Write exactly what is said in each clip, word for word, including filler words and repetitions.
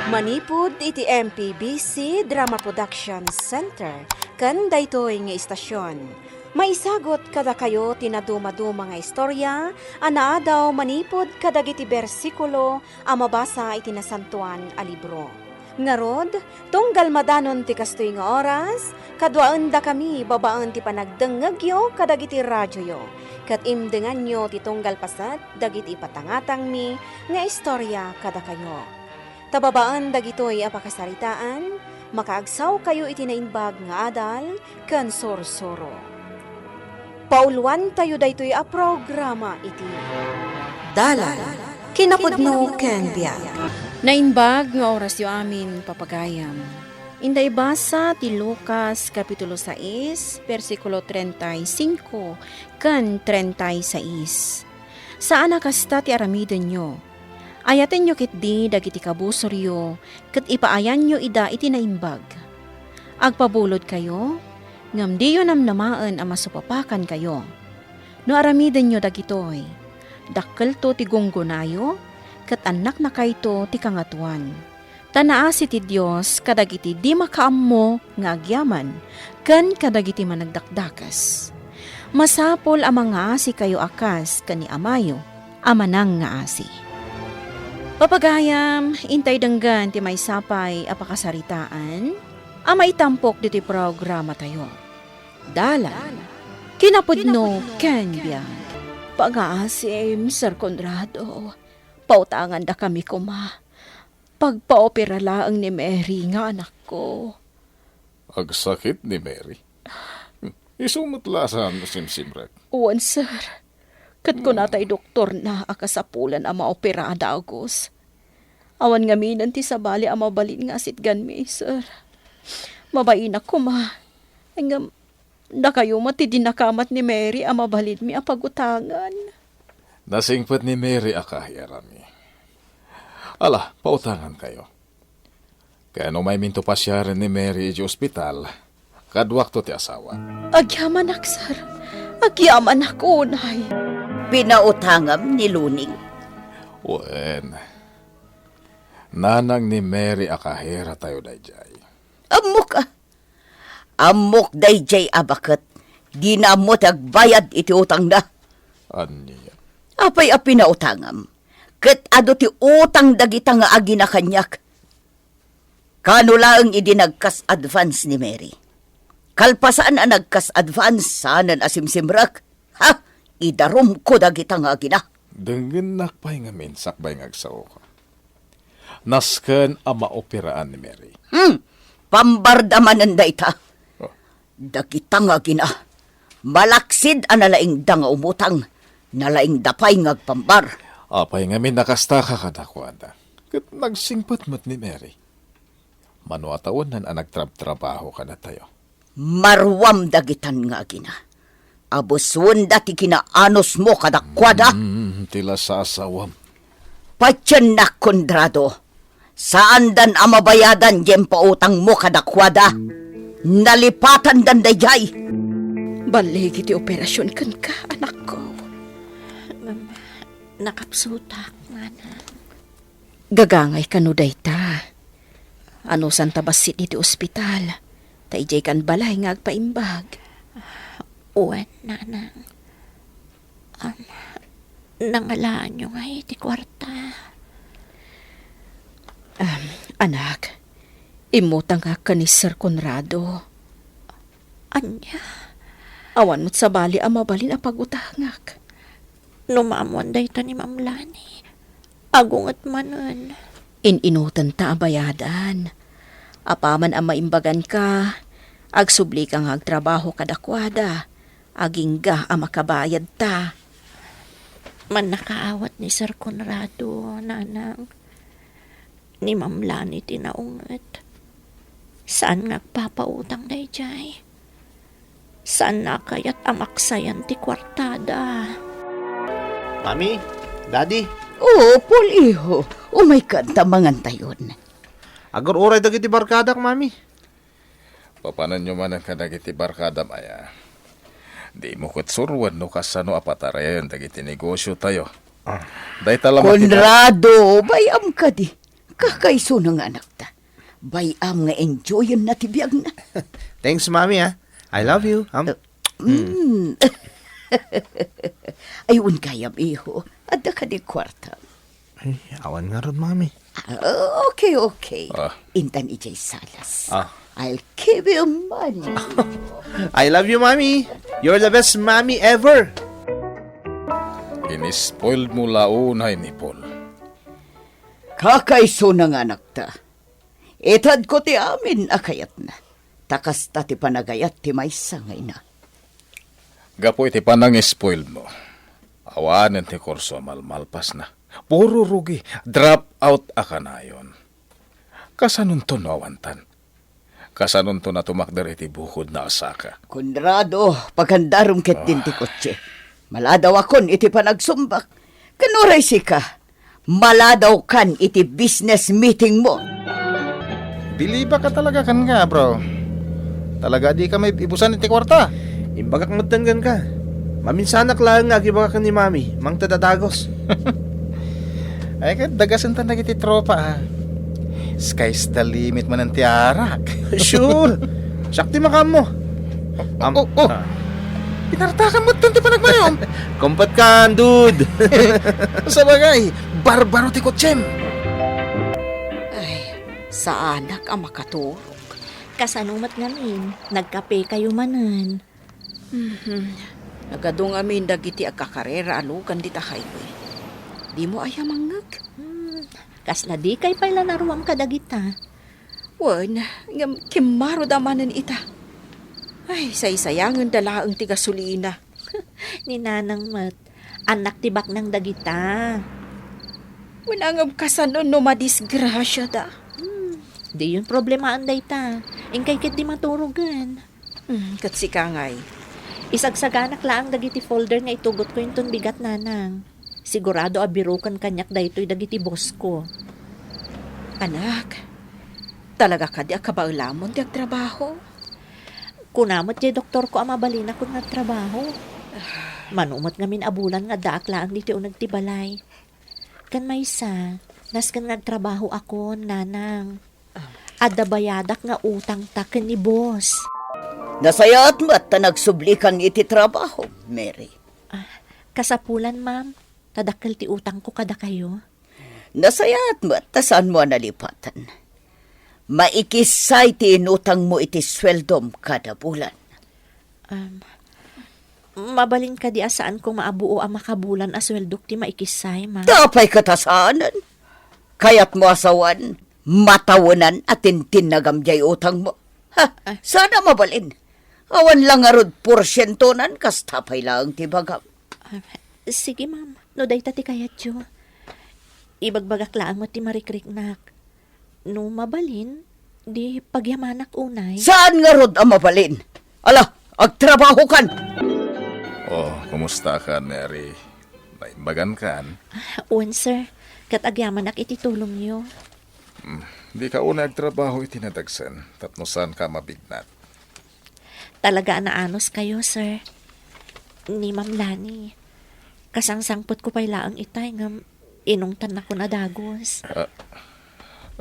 Manipud iti M P B C Drama Production Center ken daytoy nga istasion, maisagut kadakayo ti nadumaduma nga istorya a naadaw manipud kadagiti bersikulo a mabasa iti Nasantoan a Libro. Ngarud, tunggal madanon ti kastoy nga oras, kaduaendakami babaen ti panagdengngegyo kadagiti radioyo, ket imdenganyo ti tunggal paset dagiti ipatangatangmi nga istorya kadakayo. Ta babaen dagitoy a pakasaritaan, makaagsawkayo iti naimbag nga adal ken sursuro. Pauloantayo daytoy a programa iti Dalan, kinapudno ken biag. Naimbag nga orasyo amin, papagayam. Inda ibasa ti Lucas, Kapitulo sais, bersikulo treinta y cinco ken treinta y seis. Saan a kasta ti aramidenyo. Ayatenyo ketdi dagiti kabusoryo ket ipaayanyo ida iti naimbag. Agpabulodkayo, ngem diyo namnamaen a masupapakankayo. No aramidenyo dagitoy, dakkelto ti gunggonayo, ket annaknakayto ti Kangatoan. Ta naasi ti Dios kadagiti di makaammo nga agyaman ken kadagiti managdakdakes. Masapul a mangaasikayo a kas ken ni Amayo a manangngaasi. Papagayam, intay denggen ti maysa pay a pakasaritaan a maitampok ditoy programatayo. Dalan, kinapudno ken biag. Pangaasim, Sir Conrado. Pautangandakami koma. Pagpaopera laeng ni Mary nga anakko. Agsakit ni Mary? Isu met la saan a simsimrek? Wen, sir. Ket kuna tay doktorna a kasapulan a maoperada a gus. Awan ngaminen ti sabali a mabalin nga asitganmi, sir. Mabainak koma. Ngem, dakayo met ti dinakamat ni Mary a mabalinmi a pagutangan. Nasingpet ni Mary a kahiarami. Ala, pautangankayo. Ken umayminto pasiaren ni Mary idiay ospital, kaduakto ti asawa. Agyamanak, sir. Agyamanak unay. Pinautangam ni Luning? Wen, nanang ni Mary a kaheratayo daydiay. Ammok a. Ammok daydiay a baket. Dina ammo ti agbayad iti utangna. Ania? Apay a pinautangam? Ket adu ti utang dagita nga agina kaniak. Kano laeng idi nagkas advance ni Mary. Kalpasan a nagkas advance, saanen a simsimrek. Ha? Idarumko dagita nga agina. Dengngennak pay ngamin sakbay nga agsaoka. Nasken a maoperaan ni Mary. Hmm. Pambarda manen dayta. Oh. Dagita nga agina, malaksid a nalaingda nga umutang, nalaingda pay nga agpambar. Apay ngamin a kastaka kadakuada? Ket nagsingpet met ni Mary. Mano a tawennan a nagtrabtrabaho kadatayo? Maruam dagitan nga agina. Abuswenda ti kinaanusmo kadakuada. Mm, ti lasasawam. Patiennak, Conrado. Saandan a mabayadan diay impautangmo kadakuada. Nalipatandan daydiay. Balligi ti operasion kenka, anakko. Mama, nakapsutak, nanang. Gagangay kano dayta? Anusanta bassit iti ospital, ta idiay kan balay nga agpaimbag. Wen, nanang. Um, nangalaanyo ngay ti kuarta? Um, anak, immutangak ken ni Sir Conrado. Ania? Awan met sabali a mabalin a pagutangak. No maammoan dayta ni Ma'am Lani, agunget manen. In-inutenta a bayadan. Apaman a maimbaganka, agsublika nga agtrabaho kadakuada. Agingga a makabayadta. Mannakaawat ni Sir Conrado, nanang. Ni Ma'am Lani ti naunget. Saan nga agpapautang daydiay. Saanna a kayat a maksayan ti kuartada. Mami, Daddy. Oo, Paul, iho. Umayka ta mangantayon. Agur-uray dagiti barkadak, Mami. Papananyo manen kadagiti barkadam aya. Dimo ket surwen no kasano a patarayayen dagiti negosiotayo. Ah. Dayta la makita- Conrado, bay-am kadi. Kakaisuna nga anakta. Bay-am nga enjoyenna ti biagna. Thanks, Mami, ah. I love you, am. Mm. Ay, wen gayam, iho. Adda kadi kuarta? Ay, awan ngarud, Mami. Ah, okay, okay. Ah. Intan idiay salas. Ah. I'll give you money. I love you, Mami. You're the best mommy ever. Inispoiled mo la unay ni Paul. Kakaisuna nga anakta. Itedko ti amin a kayatna. Ta kasta ti panagayat ti maysa nga ina. Gapu iti panangispoiled mo, awanen ti kurso a malmalpasna. Puro rugi, drop out a kanayon. Kasanonto no awantan? Kasanonto a tumakder iti bukodna a saka? Conrado, pagandarem ketdin ti kotse. Maladawakon iti panagsumbak. Ken uray sika, maladawkan iti business meeting mo. Bilibak ka talaga kenka, bro. Talaga dika maibusan iti kuarta. Imbagak metten kenka. Maminsanak laeng nga agibagak ni Mami, mangted a dagus. Ay, ket dagasen ta dagiti tropa, ah. Sky's the limit manen ti arak. Sure. Siak ti makaammo. Am-, Oh, oh. Ah. Pinartakan mo ti panagmayom. Kumpat kan, dude. Sabagay, barbaro ti kotsem. Ay, saanak a makaturog. Kasano met ngamin? Nagkape kayo manen? Mhm. Nagadu ngamin dagiti agkakarera a lugan dita highway. Dimo aya mangngeg? Hmm, kasla dikay pay la naruam kadagita? Wen, ngem kimmaroda manen ita. Ay, saysayangenda laeng ti gasolina. Ni Nanang met, annak ti baknang dagita. Wen, ngem kasano no madisgrasiada? Hmm, diyon problemaen dayta. Inkay ketdi maturogen. Hmm, ket sika ngay? Isagsaganak laeng dagiti folder nga itugotko inton bigat, Nanang. Sigurado a biroken kaniak daytoy dagiti bossko. Anak, talaga kadi a kabaelamon ti agtrabaho? Kuna met diay doktorko a mabalinakon nga agtrabaho. Mano met ngamin a bulan nga addaak laeng ditoy uneg ti balay. Ken maysa, nasken nga agtrabahoakon, Nanang. Adda bayadak nga utangta ken ni boss. Nasayaat met ta nagsublikan iti trabaho, Mary. Ah, kasapulan, ma'am, ta dakkel ti utangko kadakayo. Nasayaat met ta saanmo a nalipatan. Maikissay ti inutangmo iti sueldom kada bulan. Um, mabalin kadi a saanko maabuo a makabulan a sueldok ti maikissay, ma'am? Apay ket a saanen? Kayatmo a sawen, matawenan a tintinnagam diay utangmo? Ha? Ah. Saan a mabalin? Awan la ngarud porsientonan, kasta pay laeng ti bagam. Ah, sige, ma'am. No dayta ti kayatyo. Ibagbagak laeng met ti marikriknak. No mabalin, di pagyamanak unay. Saan ngarud a mabalin? Ala, agtrabahokan! Oh, kumusta ka, Mary? Naimbagan kan? Ah, wen, sir. Ket agyamanak iti tulongyo. Hmm, di ka unay agtrabaho iti nadagsen, tapno saan ka mabignat. Talaga a naanus kayo, sir. Ni Ma'am Lani, kasangsangpetko pay laeng itay ngem inungtannakon a dagus. Ah,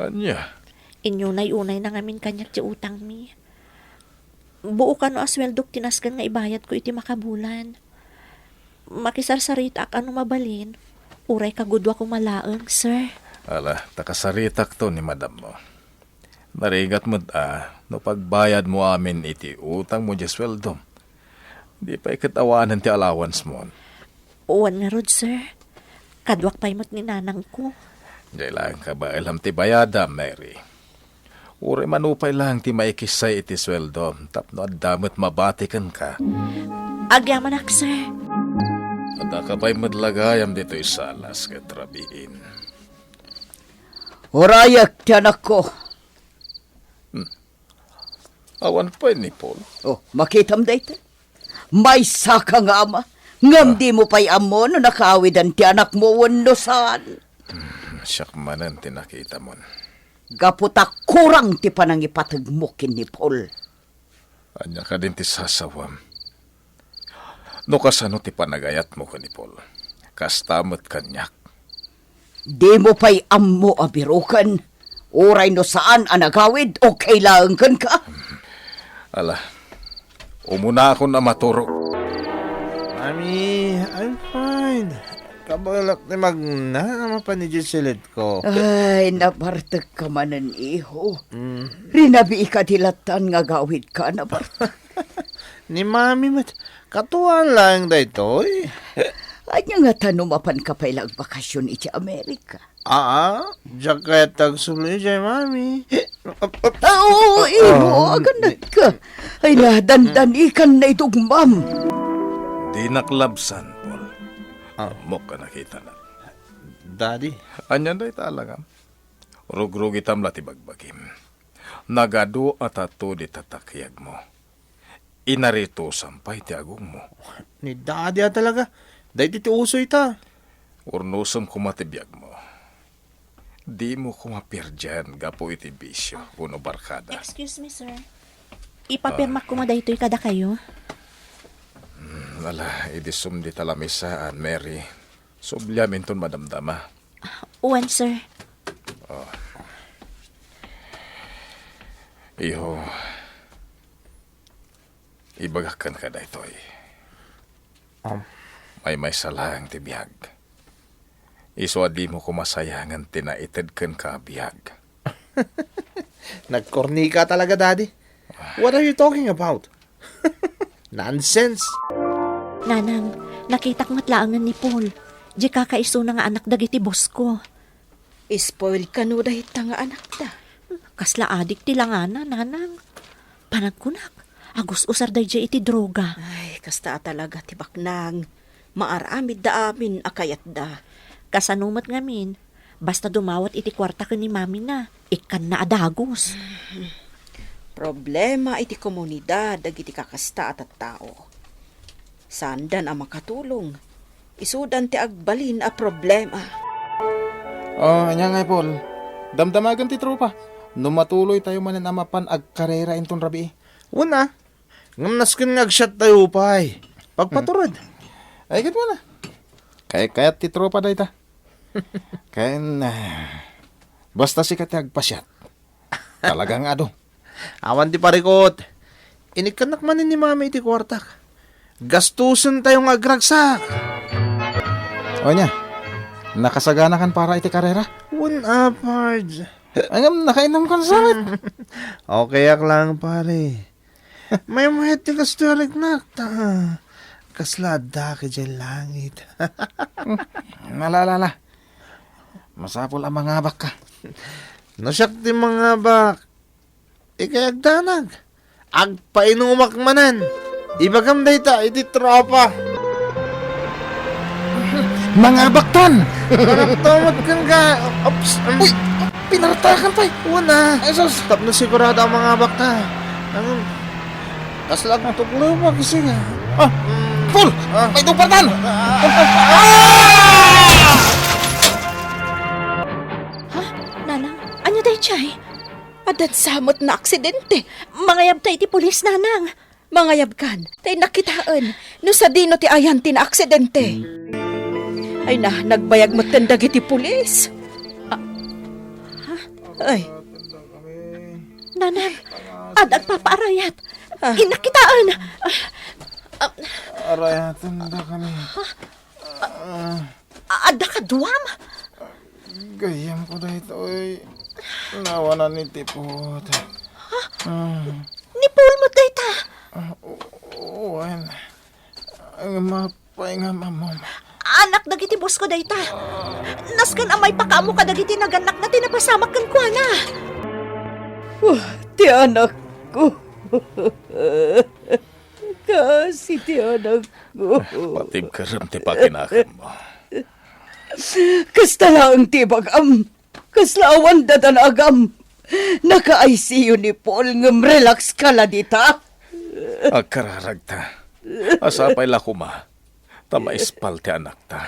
ania? Inyunay-unayna ngamin kaniak ti utangmi. Buo kano a sueldok ti nasken nga ibayadko iti makabulan. Makisarsaritaak a no mabalin, uray kagudua koma laeng, sir. Ala, ta kasaritakto ni madammo. Narigat met a no pagbayadmo amin iti utangmo diay sueldom. Di pay ket awanen ti allowance mo. Wen ngarud, sir. Kaduak pay met ni nanangko. Diay laeng kabaelam ti bayada, Mary. Uray mano pay laeng ti maikissay iti sueldo tapno adda met mabati kenka. Agyamanak, sir. Adda ka pay met la gayam ditoy salas ket rabiin. Urayek ti anakko. Hmm. Awan pay ni Paul. Oh, makitam dayta. Maysaka nga ama, ngem dimo pay ammo no nakaawiden ti anakmo wenno saan. Hmm, siak manen ti nakitamon. Gapu ta kurang ti panangipategmo ken ni Paul. Ania kadin ti sasawam? No kasano ti panagayatmo ken ni Paul, kasta met kaniak. Dimo pay ammo a biroken. Uray no saan a nagawid, okay laeng kenka. Ala, umunakon a maturog. Mommy, I'm fine. Kabalak ti magna a mapan idiay silidko. Ay, nabartekka manen, iho. Mm. Rinabiika ti lattan nga agawidka, nabartek. Ni Mami met, katuan laeng daytoy. Ania ngata no mapanka pay la agbakasyon iti Amerika? Aa, diak kayat ti agsubli idiay, Mami. Ah, oo, iho, ah, aganatka. Ay, nadandanikan na itugmam. Dinak labsan, Paul. Ah. Ammok a nakitanak. Daddy? Ania dayta, alagam? Rugrugitam la ti bagbagim. Nagadu a tattoo dita takiagmo. Inaritusam pay ti agongmo. Ni Daddy a talaga. Daydi ti uso ita. Urnosem koma ti biagmo. Dimo koma pirdien gapu iti bisio wenno barkada. Excuse me, sir. Ipapirmak koma daytoy kadakayo. Hmm, ala, idi sumdi ta lamisaan, Mary. Subliam inton madamdama. Wen, sir. Oh. Iho, ibagak kenka daytoy. Um. Maymaysa laeng ti biag. Isu a dimo koma sayangen ti naited kenka a biag. Nagkornika talaga, Daddy. What are you talking about? Nonsense! Nanang, nakitak met laengen ni Paul. Diay kakaisuna nga anak dagiti boss ko. Spoiled kano dayta nga anakda? Kasla adik ti langana, Nanang. Panagkunak, agus-usar daydiay iti droga. Ay, kasta a talaga ti baknang. Maaramidda amin a kayatda. Kasano met ngamin? Basta dumawat iti kuarta ken ni mamina, ikkanna a dagus. Problema iti komunidad dagiti kakasta a tattao. Saandan a makatulong. Isudan ti agbalin a problema. Oh, ania ngay, Paul? Damdamagen ti tropa. No matuloy tayo manen a mapan agkarera inton rabii. Una, ngem nasken nga agsiat tayo pay. Pagpatured. Hmm. Ay, ket wala. Kay kayat ti tropa dayta. Ken, ah, basta sika ti agpasiat. Talaga nga adu. Awan ti parikot. Inikkannak manen ni Mami iti kuartak. Gastusen tayo nga agragsak. O nia, nakasaganakan para iti karera? Wen a, Pards. Ay, ngem, nakainumkan sa met. Okay ak lang, pare. Maymayat ti gasto a riknak, ta kasla adda ka idiay langit. Hmm, ala, ala, ala. Masapul a mangabak ka. No siak ti mangabak, ikay agdanag. Agpainumak manen. Ibagam dayta iti tropa. Mangabaktan! Managtumet kenka. Oops. Uy! Pinartakan pay! Una. Ay, sus! Tapno sigurado a mangabakta. Ang, kasla agtuklo pa kasi nga. Ah! Mm. Paul! Ah. May tungpartan! Ah! Ha? Nanang, ania daydiay? Addan sa met naaksidente. Mangayabta iti pulis, Nanang. Mangayabkan, ta innak kitaen no sadino ti ayan ti naaksidente. Ay na, nagbayag metten dagiti pulis. Ah, ha? Ay. Nanang, ad-, agpapaarayat. Ah. Innak kitaen. Ah, ah. Arayaten dakami. Ah. A-, adda kaduam? Gayyemko daytoy. Nawanan ni Tipot. Ha? Ah. Ni Paul met dayta? Ah, o-, wen. Ang mapay nga mamom. Anak dagiti boss ko dayta. Nasken a maipakaammo kadagiti nagannakna ti napasamak kenkuana. Wah, ti anakko. Kas iti anakko. Patibkerem ti pakinakemmo. Kasta laeng ti ibagam. Kasla awan dadanagam. Naka-I C U ni Paul ngem relax ka la dita. Agkararagta. Sapay la koma ta maispal ti anakta.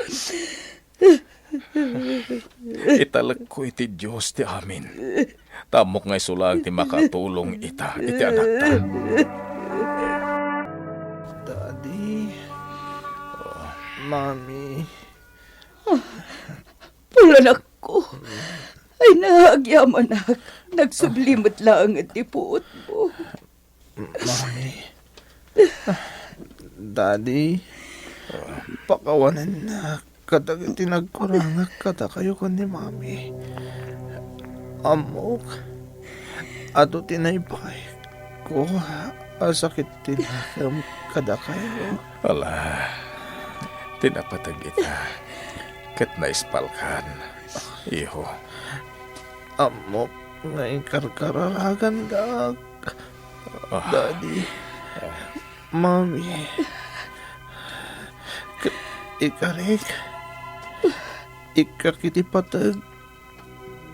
Italekko iti Dios ti amin. Ta ammok nga isu laeng ti makatulong ita iti anakta. Daddy. Mami. Ah, Paul, anakko. Ay na, Agyamanak, nagsubli met laeng ti puotmo. Mami. Daddy, pakawanennak kadagiti nagkurangak kadakayo ken ni Mami. Ammok, adu ti naipakayko a sakit ti nakem kadakayo. Ala, ti napateg ita, ket naispalkan, iho. Ammok nga inkarkararagandak. Ah. Daddy. Mami. K-, ikarik. Ikkak iti pateg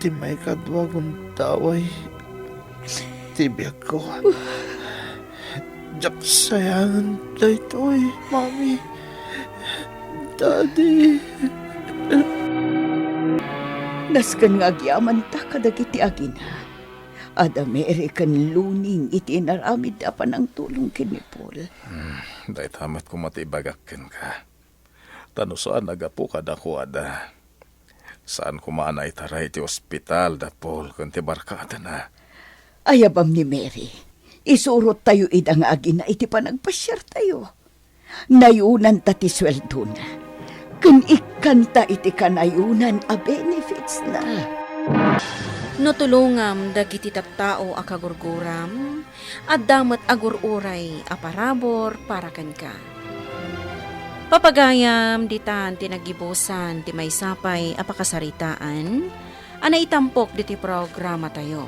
ti maikadua a gundaway ti biagko. Diak sayangen daytoy, Mami. Daddy. Nasken nga agyamanta kadagiti agina. Ada Mary ken Luning iti inaramidda a panangtulong ken ni Paul. Hmm, dayta met koma ti ibagak kenka. Ta no saan a gapu kadakuada, saan koma a naitaray ti ospital da Paul ken ti barkadana. Ayabam ni Mary, isurottayo ida nga agina iti panagpasiartayo. Nayonanta ti sueldona, ken ikkanta iti kanayonan a benefitsna. No tulongam dagiti tattao a kagurguram, adda met agur-uray a parabur para kenka. Papagayam, ditan ti naggibusan ti maysa pay a pakasaritaan a naitampok diti programatayo.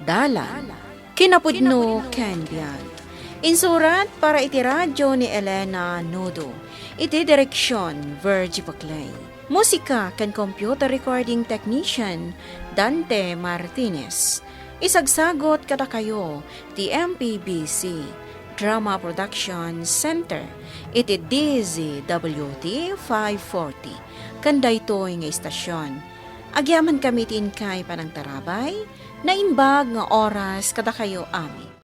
Dalan, kinapudno ken biag. Insurat para iti radyo ni Elena Nudo. Iti direksion, Virgie Buclay. Musika ken computer recording technician, Dante Martinez. Isagsagot kadakayo ti M P B C Drama Production Center iti D Z W T five forty. Ken daytoy nga istasion, agyamankami ti inkay panangtarabay, naimbag nga oras kadakayo amin.